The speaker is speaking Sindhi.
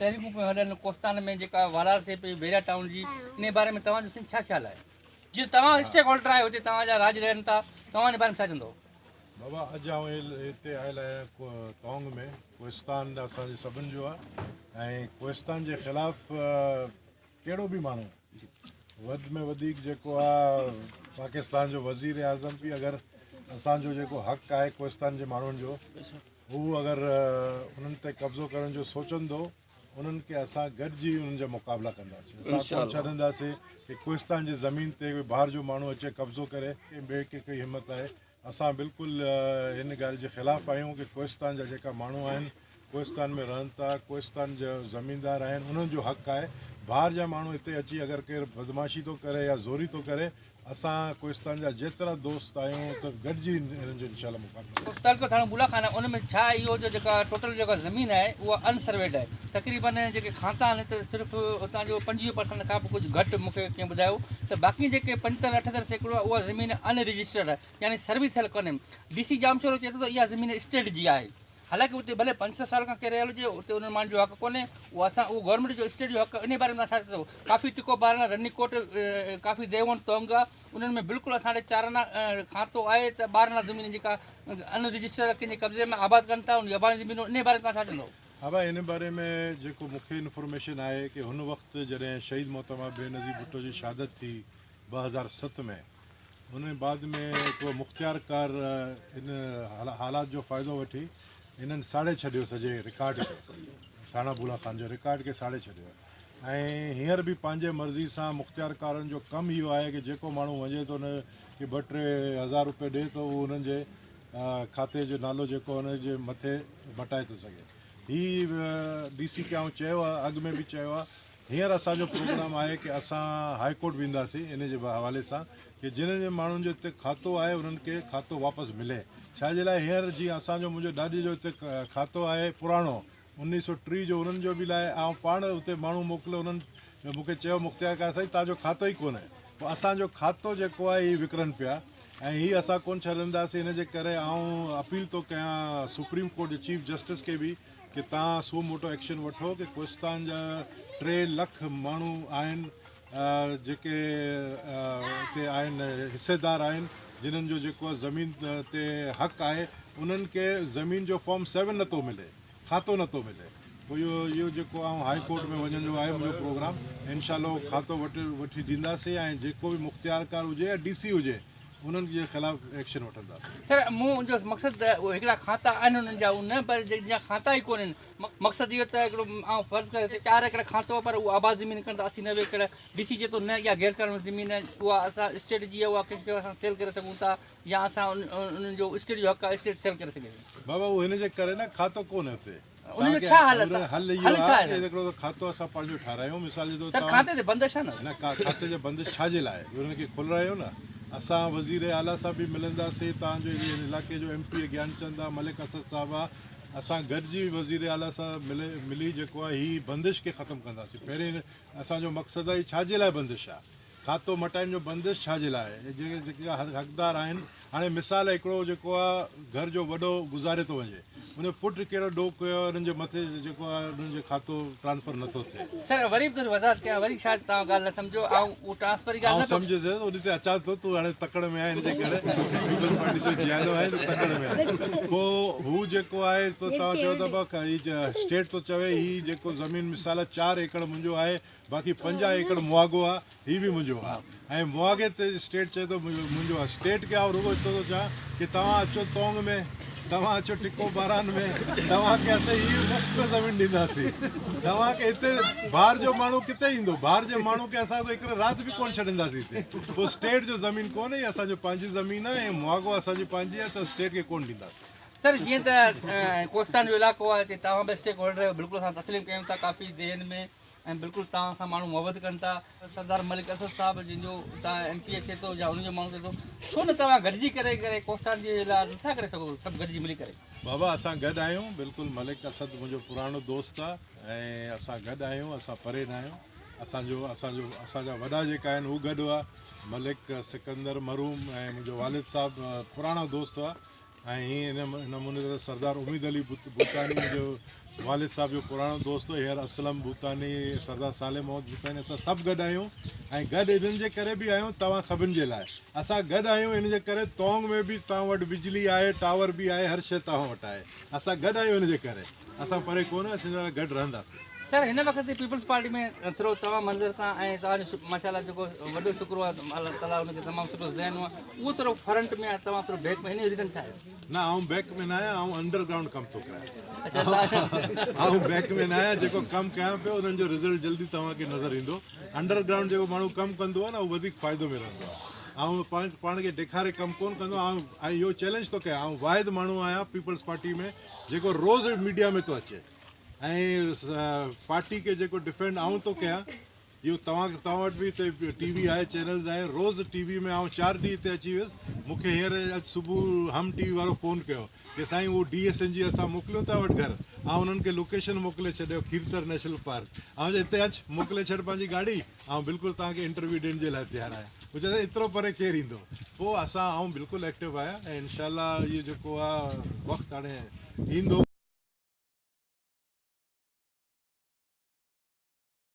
تحريڪون پيون هلن ڪوهستان ۾ جيڪا والار ٿئي پئي بحريا ٽائون جي انهي باري ۾ توهان جو سائين ڇا خيال آهي جيئن توهان اسٽيڪ هولڊر آهيو هتي توهان جا راڄ رهن ٿا توهان ان باري ۾ ڇا چوندو. بابا اڄ آئون هتي آيل آهيان تونگ ۾ ڪوهستان اسان جي سڀن جو آهي ۽ ڪوهستان جي خلاف ڪهڙو به ماڻهو وڌ ۾ وڌيڪ جيڪو آ پاڪستان جو وزير اعظم به اگر اسان جو جيڪو حق آهي ڪوهستان جي ماڻهن جو هو اگر انهن تي قبضو ڪرڻ جو سوچندو انهن کي اسان گڏجي انهن جا مقابلا ڪنداسين اسان ڪون ڇڏنداسين ڪي ڪوهستان جي زمين تي ڪوئي ٻاهر جو ماڻهو اچي قبضو ڪري ڪنهن ٻئي کي ڪئي همت آهي اسان بلڪل ان ڳالهه جي خلاف آهيون ڪي ڪوهستان جا جيڪا ماڻهو آهن ڪوهستان ۾ رهن ٿا ڪوهستان جا زميندار آهن انهن جو حق آهي ٻاهر جا ماڻهو هتي اچي اگر ڪير بدمعاشي ٿو ڪري يا زوري ٿو ڪري اسان ڪوهستان جا جيترا دوست آهيون ته گڏجي انهن جو انشاء الله مقابلو ڪنداسين. تعلقو ٿاڻو بولا خان آهي ان ۾ ڇا آهي اهو جو جيڪا ٽوٽل جيڪا زمين آهي اها ان سرويڊ آهي تقريبن جيڪي کاتا آهن ته صرف اتان جو 25 پرسنٽ کان به ڪجهه گهٽ مون کي ڪنهن ٻڌايو ته باقي جيڪي 75 78% آهي اها زمين ان رجسٽرڊ آهي يعني سروي ٿيل ڪونهي ڊي سي ڄامشورو چئي ٿو ته اها زمين اسٽيٽ جي آهي حالانڪه اتي ڀلي 500 سال کان ڪير رهيل هجي اتي انهن ماڻهن جو حق ڪونهي اهو اسان اهو گورنمينٽ جو اسٽيٽ جو حق انهي باري ۾ توهان ڇا چوندو ڪافي ٽڪو بارنا رني ڪوٽ ڪافي ديون تونگ انهن ۾ بلڪل اسان ڏي چارنا کاتو آهي ته ٻارنا زمين جيڪا ان رجسٽر ڪنهن جي قبضي ۾ آباد ڪن ٿا ان جي اباڻي زمين انهي باري ۾ توهان ڇا چوندو. ها ڀاء ان باري ۾ جيڪو مون کي انفارميشن آهي ڪي هن وقت جڏهن شهيد محترمه بينظير ڀٽو جي شهادت ٿي 2007 ۾ ان بعد ۾ هڪڙو مختيارڪار ان حالات جو فائدو وٺي انهن ساڙي ڇڏيو سڄي رڪارڊ کي ٿاڻا بولا خان جو رڪارڊ کي ساڙي ڇڏيو ۽ هينئر به پنهنجي مرضي سان مختيارڪارن جو ڪم اهو آهي ڪي جيڪو ماڻهو وڃي ٿو ان کي ٻه ٽي هزار روپيه ڏي ٿو اهو انهن جي کاتي جو نالو جيڪو ان جي مٿي مٽائي ٿو سگهي هي ڊي سي کي آئون چيو آهي اڳ ۾ به چيو آهي هينئر اسان جو پروگرام آهي ڪي اسان هائي ڪورٽ وينداسين ان جي حوالي سان ڪي جن جن ماڻهن جو هتي کاتو آهي انهن کي کاتو واپس ملي ڇا جي لاء هينئر جيئن اسان جو منهنجو ڏاڏي جو هتي کاتو آهي پراڻو 1930 جو انهن جو به لاء آئون پاڻ اتي ماڻهو موڪليو انهن مون کي چيو مختيار ڪار سائين توهان جو کاتو ئي ڪونهي پوء اسان جو کاتو جيڪو آهي هي وڪڻن پيا ۽ هي اسان ڪونه ڇڏنداسين ان جي ڪري آئون اپيل ٿو ڪيان سپريم ڪورٽ جي چيف جسٽس کي به ڪي توهان سو موٽو ايڪشن وٺو ڪي ڪوهستان جا 3 لک ماڻهو آهن جيڪي اتي آهن حصيدار آهن جنھن جو جيڪو زمين تي حق آهي انهن کي زمين جو فارم سيون نٿو ملي کاتو نٿو ملي پوء اهو جيڪو آئون هائي ڪورٽ ۾ وڃڻ جو آهي منهنجو پروگرام انشاء الله کاتو وٺي ڏينداسين ۽ جيڪو به مختيارڪار هجي يا ڊي سي هجي انهن جي خلاف ايڪشن وٺنداسين. سر مون جو مقصد ته اهي هڪڙا کاتا آهن انهن جا اهي نه پر جن جا کاتا ئي ڪونهن مقصد اهو ته هڪڙو آئون فرض ڪري هتي 4 ايڪڙ کاتو آهي پر اهو آباد زمين ڪن ٿا 80 90 ايڪڙ ڊي سي چئي ٿو نه اها غير قانوني زمين آهي اها اسان اسٽيٽ جي آهي اها ڪنهن کي اسان سيل ڪري سگهون ٿا يا اسان انهن جو اسٽيٽ جو حق آهي اسٽيٽ سيل ڪري سگهي ٿي. بابا اهو هن جي ڪري نه کاتو ڪونهي اتي. ان جو ڇا حل آهي؟ حل اهو آهي ته هڪڙو ته کاتو اسان پنهنجو ٺارايون مثال جي طور سر کاتي تي بندش آهي نه. نه کاتي جي بندش ڇا جي لاء انهن کي کولرايو نه اسان وزير اعليٰ سان به ملنداسين توهان جو هن علائقي جو ايم پي اي گيانچند آهي ملڪ اسد صاحب آهي اسان گڏجي وزير اعليٰ سان ملي جيڪو آهي هي بندش کي ختم ڪنداسين پهرين اسان جو مقصد آهي ڇا جي لاء بندش آهي کاتو مٽائڻ جو بندش ڇا جي لاء آهي؟ جيڪي جيڪي حقدار آهن هاڻي مثال هڪڙو جيڪو آ گهر جو وڏو گذاري ٿو وڃي ان جو پٽ ڪهڙو ڏوهه ڪيو آهي انهن جي مٿي جيڪو آ انهن جو کاتو ٽرانسفر نٿو ٿئي. سر وري به ٿوري وضاحت ڪيان وري شايد توهان ڳالهه نه سمجهو آئون اهو ٽرانسفر جي ڳالهه نه پيو. آئون سمجهيس ان تي اچان ٿو تون هاڻي تڪڙ ۾ آهين ان جي ڪري پيپلز پارٽي جو جيالو آهين ته تڪڙ ۾ آهين پوء هو جيڪو آهي ته توهان چئو ٿا پيا هي اسٽيٽ ٿو چوي هي جيڪو زمين مثال 4 ايڪڙ منهنجو آهي باقي 50 ايڪڙ مهاڳو آ هي به منهنجو آ ۽ مهاڳي تي اسٽيٽ چئي ٿو منهنجو آ اسٽيٽ کي آئون رڳو ايترو ٿو چوان ڪي توهان اچو تونگ ۾ توهان اچو ٽڪو باران ۾ توهان کي اسين هي مفت ۾ زمين ڏينداسين توهان کي هتي ٻاهر جو ماڻهو ڪٿي ايندو ٻاهر جي ماڻهو کي اسان ته هڪڙي رات به ڪونه ڇڏينداسين هتي پوء اسٽيٽ جو زمين ڪونهي هي اسان جو پنهنجي زمين آ ۽ مهاڳو اسان جي پنهنجي آ ته اسٽيٽ کي ڪونه ڏينداسين. سر جيئن ته ڪوهستان جو علائقو آهي هتي توهان به اسٽيڪ هولڊر آهيو بلڪل اسان تسليم ڪيون ٿا ڪافي ديهن ۾ ۽ بلڪل توهان سان ماڻهو محبت ڪن ٿا. سردار ملڪ اسد صاحب جن جو اتان ايم پي اي ٿئي ٿو يا ان جو ماڻهو ٿئي ٿو ڇو نه توهان گڏجي ڪري ڪري ڪوهستان جي لاء نٿا ڪري سگهو سڀ گڏجي ملي ڪري. بابا اسان گڏ آهيون بلڪل ملڪ اسد منهنجو پراڻو دوست آ ۽ اسان گڏ آهيون اسان پري نه آهيون اسان جو اسان جو اسان جا وڏا جيڪا آهن هو گڏ هئا ملڪ سڪندر مرحوم ۽ منهنجو والد صاحب پراڻا دوست هئا. ۽ هي ان نموني سان سردار اميد علي ڀوتاني منهنجو والد صاحب جو پراڻو دوست هو، هينئر اسلم ڀوتاني، سردار صالح محمد ڀوتاني اسان سڀ گڏ آهيون ۽ گڏ انهن جي ڪري به آهيون توهان سڀن جي لاء اسان گڏ آهيون ان جي ڪري تونگ ۾ به توهان وٽ بجلي آهي ٽاور به آهي هر شيء توهان وٽ آهي اسان گڏ آهيون ان جي ڪري اسان پري ڪونه اسين گڏ رهنداسين. سر هن وقت پيپلز پارٽي ۾ ٿورو توهان منظر تان ۽ توهان جو ماشاء الله جيڪو وڏو شڪر آهي الله تعالي ان کي تمام سٺو ذهن آهي اهو ٿورو فرنٽ ۾ آهي توهان ٿورو بيڪ ۾ ان جو ريزن ڇا آهي؟ نه آئون بيڪ ۾ نه آهيان آئون انڊر گرائونڊ ڪم ٿو ڪيان آئون بيڪ ۾ نه آهيان جيڪو ڪم ڪيان پيو انهن جو رزلٽ جلدي توهان کي نظر ايندو انڊر گرائونڊ جيڪو ماڻهو ڪم ڪندو آهي نه اهو وڌيڪ فائدو ۾ رهندو آهي آئون پاڻ کي ڏيکاري ڪم ڪونه ڪندو آئون ۽ اهو چئلينج ٿو ڪيان آئون واحد ماڻهو آهيان پيپلز پارٽي ۾ جيڪو روز ميڊيا ۾ ٿو اچي ۽ پارٽي کي جيڪو ڊفينڊ آئون ٿو ڪيان اهو توهان توهان وٽ به هتي ٽي وي آهي چينلز آهن روز ٽي وي ۾ آئون چار ڏينهن هتي اچي ويس مون کي هينئر اڄ صبح هم ٽي وي وارو فون ڪيو ڪي سائين اهو ڊي ايس اين جي اسان موڪليون ٿا وٽ گهر آئون انهن کي لوڪيشن موڪلي ڇڏيو کيرٿر نيشنل پارڪ آئون چيو هتي اچ موڪلي ڇڏ پنهنجي گاڏي آئون بلڪل توهان کي انٽرويو ڏيڻ جي لاء تيار آهيان هو چئي ايترو پري ڪير ايندو پوء اسان آئون بلڪل ايڪٽو آهيان ۽ انشاء الله اهو جيڪو آهي وقت هاڻي ايندو.